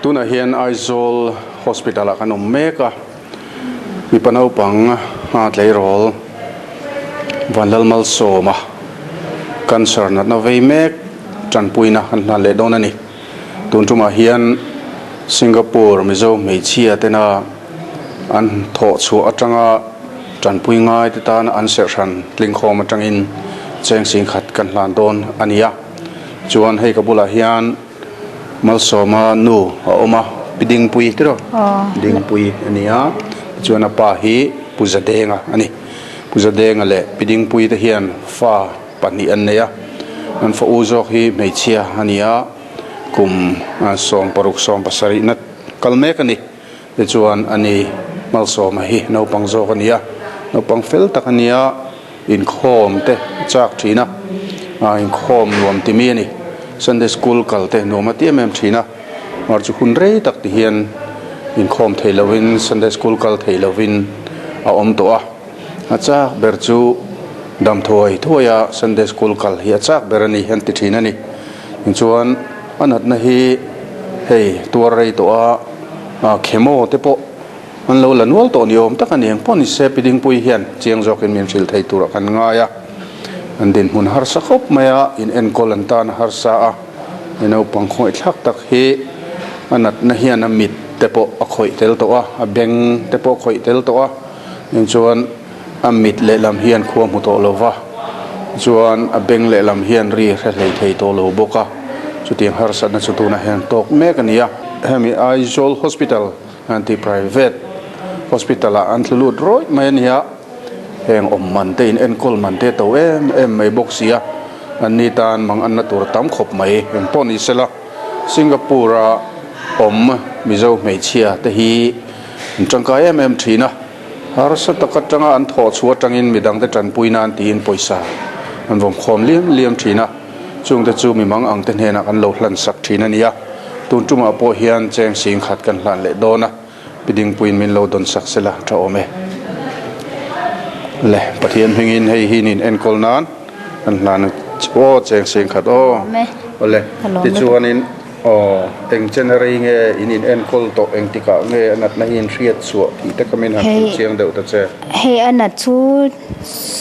Tunah hian Aizawl Hospital ah kan awm mek a, mipa naupang tleirawl Vanlalmalsawma cancer natna vei mek tanpuina kan hlan leh dawn a ni. Tun tumah hian Singapore Mizo hmeichhia tena an thawh chhuah atanga tanpui ngai te tana an serhhran tlingkhawm atangin cheng singkhat kan hlan dawn a ni a. Chuan hei ka bulah hian Malsawma nu a awm a, Pi Dingpui tiraw? Dingpui a ni a, tichuan a pa hi Pu Zadenga a ni. Pu Zadenga leh Pi Dingpui te hian fa pahnih an nei a, an fa u zawk hi hmeichhia a ni a, kum 16 17 na kal mek a ni. Tichuan a ni Malsawma hi naupang zawk a ni a, naupang fel tak a ni a, inkhawm te a chak thin a, inkhawm nuam ti mi a ni. Sunday school kal te nuam a ti em em thin a, mar chu hun rei tak ti hian inkhawm thei lovin Sunday school kal thei lovin a awm tawh a. A chak ber chu dam thuai thuai a Sunday school kal hi a chak ber a ni an ti thin a ni. Tichuan a natna hi hei tuar rei tawh a. Khemo te pawh an lo la nual tawh ni awm tak a ni. Eng pawh ni se Pi Dingpui hian chiang zawkin min hrilh thei turah kan ngai a. An dinhmun harsa khawp mai a, in enkawl an tan a harsa a. He naupang khawngaihthlak tak hi a natna hian a mit te pawh a khawih tel tawh a, a beng te pawh a khawih tel tawh a. Eng chuan a mit lehlam hian khua hmu tawh lo va, chuan a beng lehlam hian ri hre hlei thei tawh lo bawk a, chutiang harsatna chu tunah hian tawk mek a ni a. Hemi Aizawl Hospital an tih private hospital ah an tlu lut rawih mai a ni a, heng awm man te in enkawl man te to em em mai bawk si a, an ni tan mang anna tur a tam khawp mai. Eng pawh ni sela Singapore a awm Mizo hmeichhia te hi an tangkai em em thin a. Harsa tak atanga an thawh chhuah atangin midangte tanpui nan tiin pawisa an vawm khawm liam liam thin a, chungte chu mi mang ang te hnenah kan lo hlan sak thin a ni a, tun tumah pawh hian cheng sing khat kan hlan leh dawn a, Pi Dingpuiin min lo dawn sak sela tha awm e. Le Pathian hmingin hei hi nin enkawl nan kan hlan a aw cheng sing khat aw awle tichuanin Aw, eng chen a rei nge in in enkawl tawh engtikah nge a natna hi in hriat chhuah tih te kha min han hrilh chiang deuh ta che. Hei a nat chu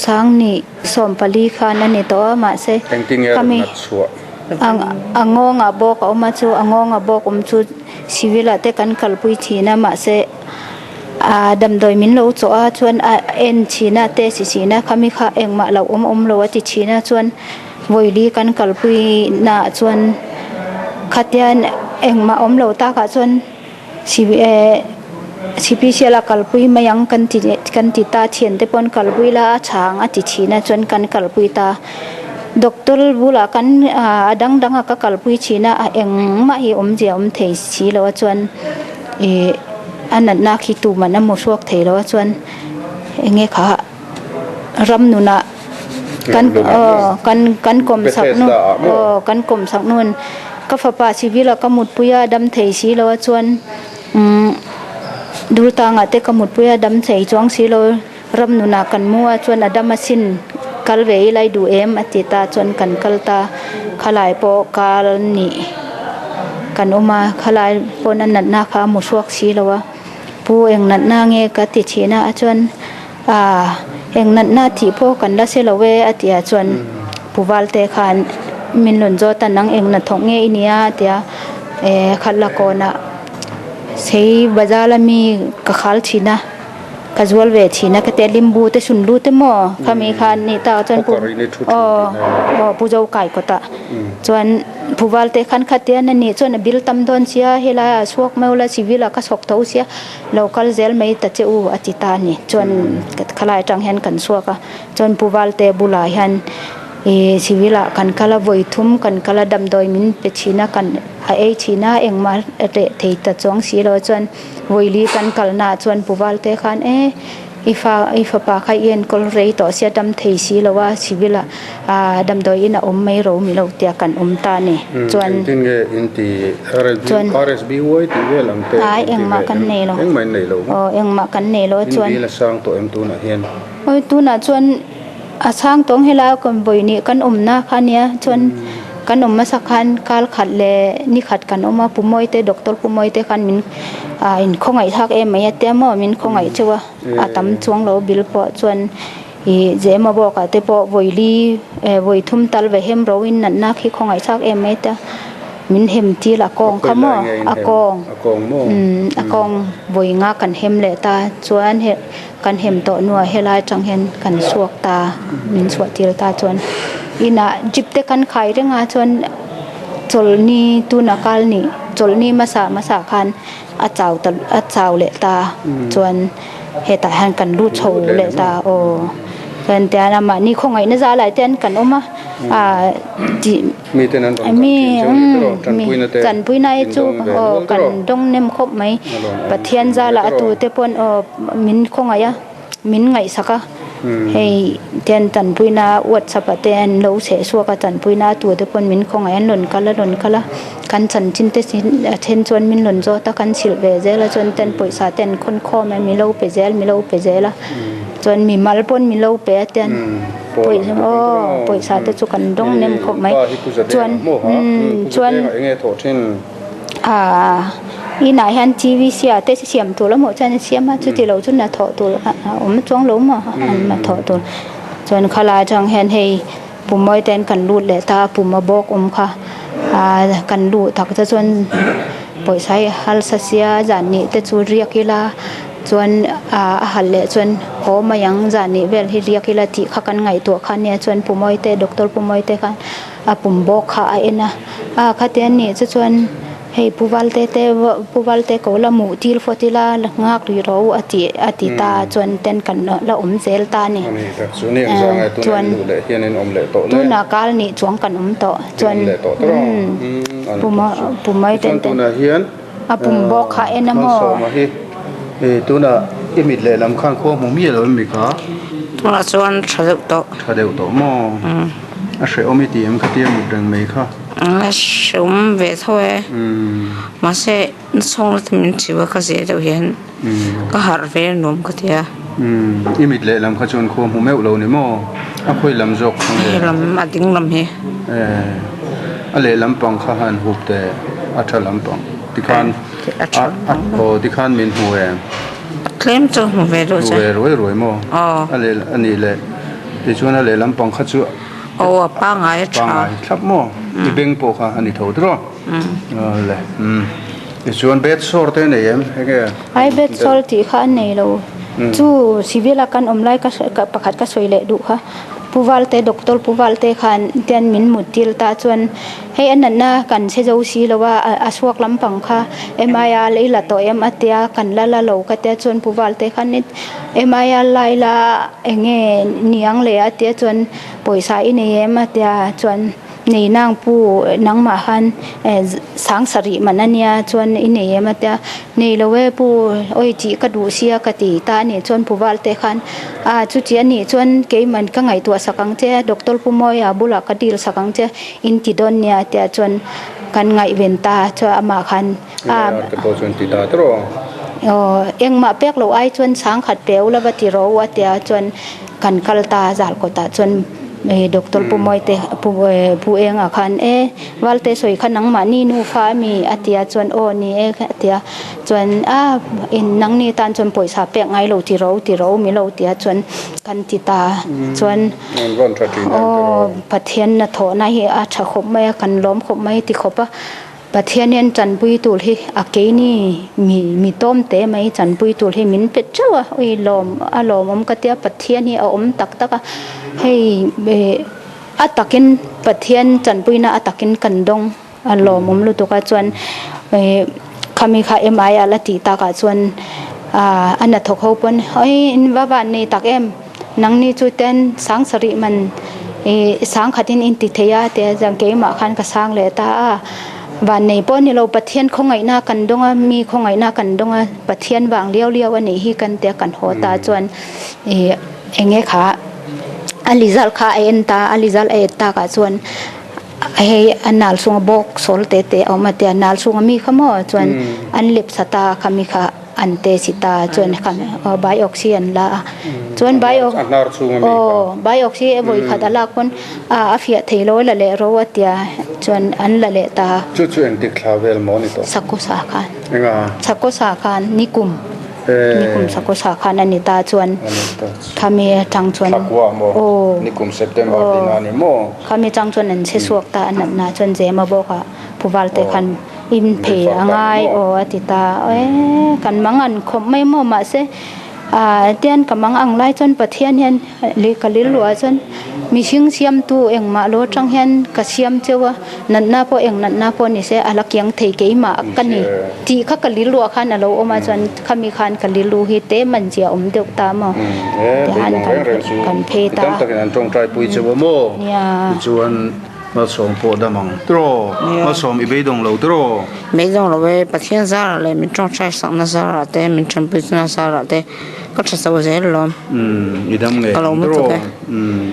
Sangni 14 khan a ni tawh a mahse Engtin nge a rawn nat chhuah? A ngawngah bawk a awm a chu a ngawngah bawk awm chu civil ah te kan kalpui thin a mahse a damdawi min lo chawh a chuan a en chhin a test chhin a khami kha engmah lo awm awm lo a ti thin a chuan Vawili kan kalpui naah chuan khatian engmah awm lo takah chuan sipisial a kalpui mai ang kan ti kan ti ta thiante pawn kalpui la a chhang a ti thin a chuan kan kalpui ta doctor bulah kan a dang dang a ka kalpui thin a a engmah hi awmzia awm thei si lo a chuan ih a natna khi tuman a hmu hruak thei lo a chuan enge kha ram nunah. Kan aw kan kan kawm sak nu aw kan kawm sak nun ka fapa civil a ka mutpui a dam thei si lo a chuan umm Durtangah te ka mutpui a dam thei chuang si lo ram nunah kan mu a chuan a dam asin kal ve ila i duh em a ti ta chuan kan kal ta khalai pawh kal nih kan awm a khalai pawn a natna kha a hmu hruak si lo a pu eng natna nge ka ti thin a chuan. A, eng natna tih pawh kan la se lo e a ti a chuan Pu Valte khan min rawn zawt a nang eng hnathawk nge i nia a ti a, e khat la kawnah sei bazar ami ka khal thin a, ka zual ve thin a ka ti a limbu te sunlu te maw khami khan ni ta chuan Pu aw aw Pu Zokai kawtah chuan Pu Valte khan khatian a nih chuan a bil tam dawn sia helai ah chhuak mai ula civil ah ka chhawk tho sia. Lo kal zel mai ta che u a ti ta a ni. Chuan khalai atang hian kan chhuak a, chuan Pu Valte bulah hian ih civil ah kan kal a, vawi thum kan kal a, damdawi min pe thin a, kan a ei thin a, engmah a reh thei ta chuang si lo a, chuan vawili kan kalna ah chuan Pu Valte khan e i fa i fapa kha i enkawl rei tawh sia dam thei si lo a, civil ah Aaa damdawi in a awm mai ro mi lo tia kan awm ta a ni. Chuan. Engtin nge in ti chuan RSBY tih vel ang te Ai engmah kan nei lo. Engmah in nei lo. Aw engmah kan nei lo chuan. In bil a sang tawh em tunah hian? Awi tunah chuan a sang tawng helai kan vawi nih kan awmna kha nia chuan. Kan awm hmasa khan kal khat leh ni khat kan awm a, Pu Mawite, Doctor Pu Mawite khan min ah in khawngaih thlak em mai a tia maw min khawngaih cheu a, a tam chuang lo bill pawh chuan ih Zema bawkah te pawh vawi li eh vawi thum tal ve hem ro in natna khi khawngaih thlak em mai a tia min hem tir a kawng kha maw a kawng umm a kawng vawi nga kan hem leh ta chuan he Kan hem tawh hnuah helai atang hian kan chhuak ta, min chhuah tir ta chuan inah jeep te kan khai reng a chuan chawlhni tuna kal nih chawlhni hmasa hmasa khan a chau ta a chau leh ta chuan hetah hian kan lut chho leh ta aw chuan tian a mahni khawngaihna zah lai te hian kan awm a ah tih mi tanpuina hi chu aw kan dawng nem khawp mai. Pathian zala a tute pawn aw min khawngaih a, min ngaihsak a, hei ten tanpuina whatsapp ah te an lo chheh chhuak a tanpuina a tute pawn min khawngaih an rawn kal a rawn kal a, kan chanchin te a then chuan min rawn zawt a kan chhilh ve zel a chuan ten pawisa te an khawn khawm a mi lo pe zel mi lo pe zel a chuan mi mal pawn mi lo pe a ten pawisa aw pawisa te chu kan dawng nem khawp mai chuan umm chuan. Aaa inah hian TV sia te siam tur emaw chuan a siam a chuti lo chu hnathawh tur a awm chuang lo maw an hnathawh tur chuan khalai atang hian hei pummawi te an kan lut leh ta a pum a bawk awm kha aaa kan luh tak te chuan pawisa hi a harsa sia zan nih te chu riak ila chuan aaa a halh leh chuan haw mai ang zan nih vel hi riak ila tih kha kan ngaihtuah kha ania chuan pummawi te doctor pummawi te khan. A pum bawk kha a en a, a khati a nih chu chuan hei pu valte te pu valte ko la muh tir phawt ila la nghak rih rawh u a ti a ti ta chuan ten kan la awm zel ta a ni. Chuan tunah kal nih chuang kan awm tawh chuan umm pum mai ten ten a pum bawk kha a en a maw. Tunah chuan tha deuh tawh. Tha deuh tawh maw? A hrehawm i ti em khatia mut reng mai kha? A hrehawm ve tho e. Mahse nachhawng la min chiu a ka zeh deuh hian ka harh ve a nuam ka ti a. I mit lehlam kha chuan khua hmu meuh lo ni maw? A khawi lam zawk kha nge? He lam a ding lam hi. A lehlam pang kha han hup teh a tha lam pang tikhan aw tikhan min hmu em? Tlem chu hmu ve deuh che. Hmu ve ruai ruai maw? Aw. A leh a nih leh. Tichuan a lehlam pang kha chu Aw a pangai a tha. Pangai thlap maw? I beng pawh kha a ni tho tiraw? Le umm. Tichuan bed sore te a nei em? Enge? Ai bed sore tih kha a nei lo. Chu civil a kan awm lai ka pakhat ka sawi leh duh kha. Pu Valte doctor Pu Valte khan tian min mut tir ta chuan hei a natna kan chhe zo si lo a a chhuak lampang kha MIR lei la tawh em a tia kan la la lo ka tia chuan Pu Valte khan MIR lai la enge niang leh a tia chuan pawisa i nei em a tia chuan nei nang pu nangmah khan eh sang sarih man a nia chuan i nei em a tia nei lo e pu awi tih ka duh sia ka ti ta a nih chuan pu Valte khan a chuti a nih chuan keiman ka ngaihtuah sak ang che doctor pu Mawia bulah ka dil sak ang che in ti dawn nia a tia chuan kan ngaihven ta chuan amah khan a aw engmah pek loh ai chuan sang khat pe u lova ti rawh u a tia chuan kan kal ta zal kawtah chuan ih doctor pu Mawite pu pu Enga khan e Valte sawi kha nangmahni nufa a mi a tia chuan aw ni e a tia chuan a in nangni tan chuan pawisa pek ngai lo ti rawh u ti rawh u mi lo tia chuan kan ti ta chuan aw Pathian hnathawhna hi a tha khawp mai a kan lawm khawp mai ti khawp a. Pathian hian chanpui tur hi a keini mi mi tawm te mai chanpui tur hi min pe teuh a, ui lawm a lawmawm ka tia Pathian hi a awm tak tak a, hei eh a takin Pathian chanpuina a takin kan dawng a lawmawm lutuk a chuan eh khami kha MI a la tih takah chuan ah a hnathawk ho pawn oi in va van nei tak em nangni chu ten sang sarih man ih sang khatin in ti thei a tia chuan keimah khan ka sang leh ta a vannei pawh a ni lo Pathian khawngaihna kan dawng a mi khawngaihna kan dawng a Pathian vang liau liau a nih hi kan tia kan haw ta chuan ih eng nge kha a result kha a en ta a result a en takah chuan hei a nal chhunga bawk sawl te te a awm a tia nal chhunga mi kha maw chuan an lepsa ta kha mi kha. an test ta chuan kha biopsy an la a chuan aw biopsy vawi khat a lak pawn a fiah thei lo a la leh ro a tia chuan an la leh ta. Chu chu engtik thla vel maw ni tawh? Sakhaw sa khan. Enga? Sakhaw sa khan nikum nikum sakhaw sa khan a ni ta chuan khami atang chuan Thakua maw? Aw. Nikum September tihna a ni maw? Khami atang chuan an che chhuak ta a natna chuan zema bawk a. Puval te khan in phei a ngai aw a ti ta e kan mang an khawp mai maw mahse ah tian ka mang ang lai chuan Pathian hian leh ka rilru ah chuan mihring siamtu engmah lo atang hian ka siam cheu a natna pawh eng natna pawh ni se a la kiang thei keimah ka ni tih kha ka rilru ah khan a lo awm a chuan khami khan ka rilru hi te man chi a awm deuh ta maw tihan kan phei ta. Malsawm pawh dam ang tiraw? Malsawm i beidawng lo tiraw? Beidawng lo e, Pathian zarah leh min tawngtai sakna zarah te, min tanpuitna zarah te ka tha chho zel alawm. Umm, i dam ngei ang tiraw? Umm,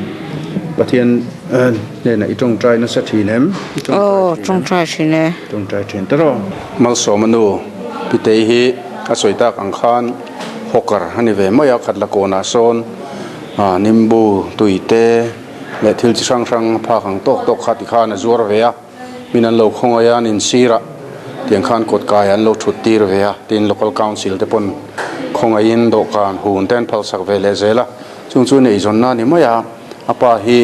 Pathian hnenah i tawngtai nasa thin em? Aw, tawngtai thin e. Tawngtai thin tiraw? Malsawm a nu, Pitei hi a sawi tak ang khan hawker a ni ve mai a, khat la kawnah sawn nimbu tui te, leh thil chi hrang hrang phak ang tawk tawk kha tikhan a zuar ve a, min an lo khawngaih a, an insir a, tiang khan kawt kai an lo thut tir ve a, tin local council te pawn khawngaihin dawhkan hun te an phal sak ve leh zel a, chung chu neizawnna a ni mai a, a pa hi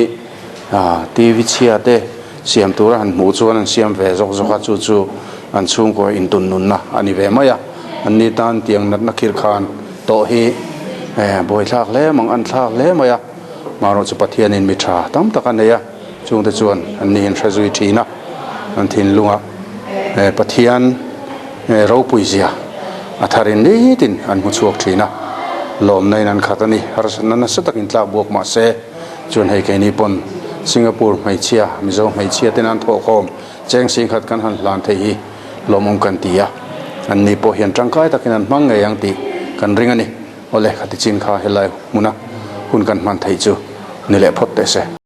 TV chhia te siam tura han hmuh chuan an siam ve zawk zawk a, chu chu an chhungkaw intun nunna a ni ve mai a, an ni tan tiang natna khirh khan tawh hi buaithlak hle mang an thlak hle mai a. Marawh chu Pathianin mi tha tam tak a nei a, chungte chuan an ni in hre zui thin a, an thinlungah Pathian ropui zia a tharin nitin an hmu chhuak thin a, lawmna in an khat a ni. Harsatna nasa takin tlak buak mah se chuan hei keini pawn Singapore hmeichhia, Mizo hmeichhia ten an thawhkhawm cheng singkhat kan han hlan thei hi lawmawm kan ti a, an ni pawh hian tangkai takin an hmang ngei ang tih kan ring a ni. Awle, khati chin kha helai hmuna hun kan hman theih chu ni leh phawt teh se.